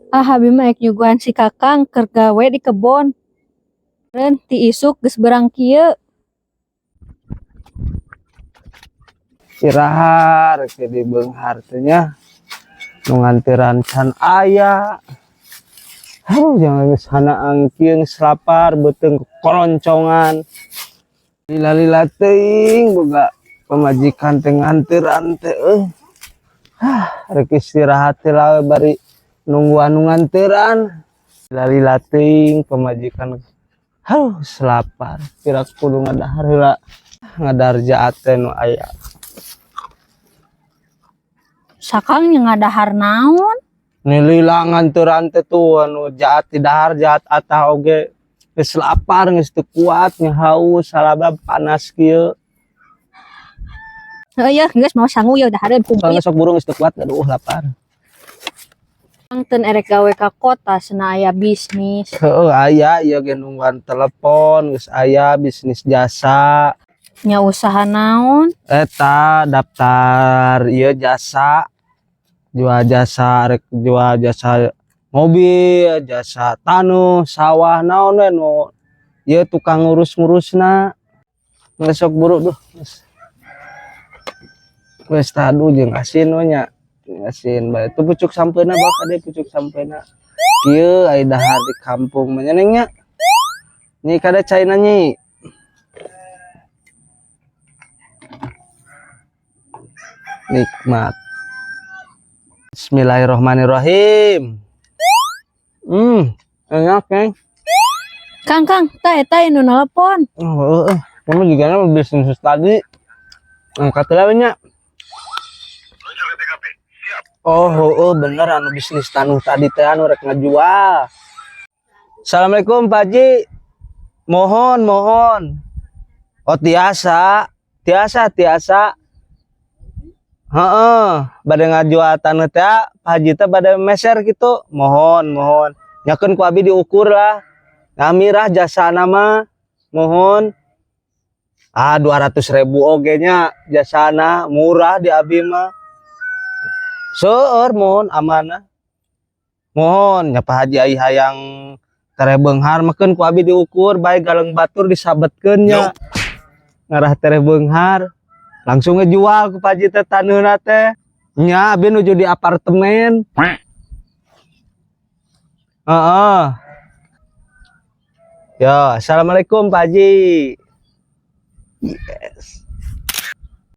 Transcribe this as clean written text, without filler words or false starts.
Ah, abi mah ek nyuguhan si Kakang keur gawe di kebon. Ren ti isuk geus berang kieu. Iraha rek jadi beunghar teh nya. Nu nganteran can aya. Aduh, jangan geus hanaang kieu, geus lapar, beuteung koroncongan. Lila-lila teuing boga pamajikan teh nganteran teh euy. Hah, rek istirahat teh lah bari nungguan nu nganteran. Lila-lila teuing pamajikan. Aduh, geus lapar. Kira kudu ngadahar heula. Ngadahar jaat teh nu aya. Sakang nya ngadahar naon? Ni lila nganteran teh tuh anu jaat di dahar, jaat atah oge. Geus lapar, geus teu kuat, nya haus, salabab panas kieu. Heuh ya, geus mau sangu ya dahareun kumplit. Soalnya sok burung, geus teu kuat, aduh, lapar. Kang teu erek gawe ka kota, cenah aya bisnis. Heeh, aya ieu ge nungguan telepon, geus aya bisnis jasa. Nya usaha naon? Eta daftar ieu jasa, jual jasa, rek jual jasa mobil, jasa taneuh, sawah, naon we nu ieu tukang ngurus-ngurusna. Geus sok buru duh. Geus. Geus tah, aduh, jeung asin we nya. Asin bae. Tuh pucuk sampeuna, bawa ka dieu pucuk sampeuna. Kieu ai dahar di kampung mah nya, Neng, nya. Nyi, kada caina, Nyi. Nikmat. Bismillahirrahmanirrahim. Enak, Neng. Kang, Kang, tah eta nu nelpon. Oh, heeh. Kamu juga na bisnis tadi. Angkat lah nya. Oh, heeh, bener anu bisnis taneuh tadi teh anu rek ngajual. Assalamualaikum, Pak Haji. Mohon, mohon. Oh, tiasa, tiasa, tiasa. Heeh, bade ngajual taneuh teh, Pak Haji teh bade meser gitu. Mohon, mohon. Nyakeun ku abi diukur lah. Nah, mirah jasana mah. Mohon. Ah, 200 ribu oge nya jasana, murah di abi mah. Seueur, mohon amanah. Mohon nya, Pak Haji, ai hayang tereh beunghar mah keun ku abi diukur bae, galeng batur disabetkeun nya. Ngarah tereh beunghar. Langsung ngejual ku Pak Haji teh taneuhna teh. Nya abi nuju di apartemen. Heeh. Yo, assalamualaikum, Pak Haji. Yes.